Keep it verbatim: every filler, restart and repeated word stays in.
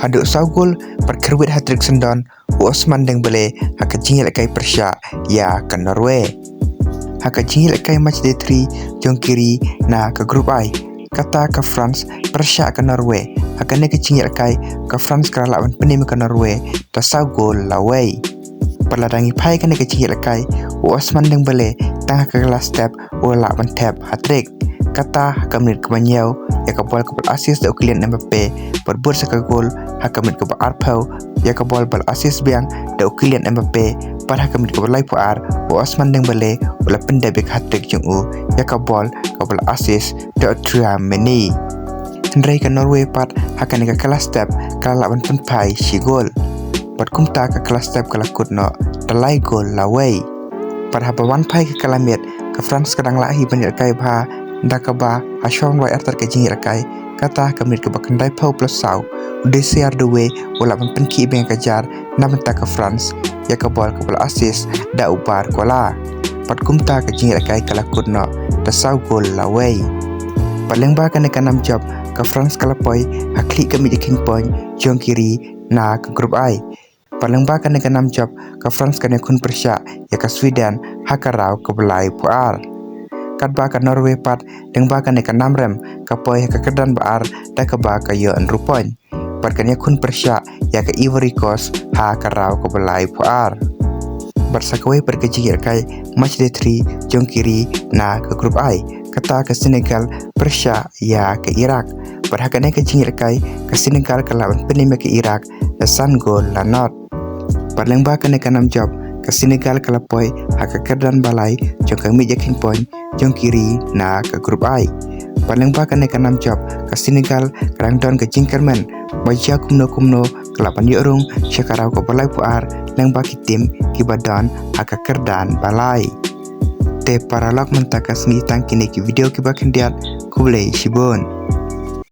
Haduh saw gol bad kyrwit hat-trick syndon u Ousmane Dembélé ha ka jingïalehkai pyrshah ïa ka Norway. Ha ka jingïalehkai match day three jong ki ri na ka Group I, kata ka France pyrshah ka Norway. Ha kane ka jingïalehkai ka France ka la lah ban pynim ïa ka Norway da saw gol la wei. Bad lada ngi phai kane ka jingïalehkai, u Ousmane Dembélé tang ha ka kylla step u la lah ban thep hat-trick. Kata ha ka minit kaba hynñiew ïa ka bol kaba la assist da u Kylian Mbappé, bad bud sa ka gol ha ka minit kaba arphew ïa ka bol ba la assist biang da u Kylian Mbappé, bad ha ka minit kaba laiphew ar u Ousmane Dembélé u la pyndep ïa ka hat-trick jong u ïa ka bol kaba la assist da u Tchouaméni. Hynrei ka Norway pat ha kane ka kylla step ka la lah ban pynphai shi gol. Bad kumta ka kylla step ka la kut noh da lai gol la wei. Bad haba wan phai ka kylla miet ka France ka dang lah hi ban ïalehkai bha, da kaba ha shwa ban wai artat ka jingïalehkai, kata ha ka minit kaba khyndaiphew plus saw u Désiré Doué u la lah ban pynkhih biang ïa ka jar na bynta ka France ïa ka bol kaba la assist da u Barcola. Bad kumta ka jingïalehkai ka la kut noh da saw gol la wei. Bad lyngba kane ka nam jop ka France ka la poi ha khlieh ka miej jingkheiñ point jong ki ri na ka Group I. Bad lyngba kane ka nam jop ka France kan ïakhun pyrshah ïa ka Sweden ha ka round kaba laiphew ar. Katba ka Norway pat lyngba kane ka nam rem ka poi ha ka kyrdan ba ar da kaba ka ïoh hynriew point. Bad kan ïakhun pyrshah ïa ka Ivory Coast ha ka round kaba laiphew ar. Bad sa kawei pat ka jingïalehkai match day three jong ki ri na ka Group I, kata ka Senegal pyrshah ïa ka Iraq. Bad ha kane ka jingïalehkai ka Senegal ka la lah ban pynim ïa ka Iraq da san gol la nod. Bad lyngba kane ka nam jop ka Senegal ka la poi ha ka kyrdan ba lai jong ka miej jingkheiñ point jong ki ri na ka Group I. Bad lyngba kane ka nam jop ka Senegal ka dang don ka jingkyrmen ba ïa kumno kumno ka lah ban ïoh rung sha ka round kaba laiphew ar lyngba ki tim kiba don ha ka kyrdan ba lai. Te paralok, mynta ka sngi tang kine ki video kiba khyndiat. Khublei shibun.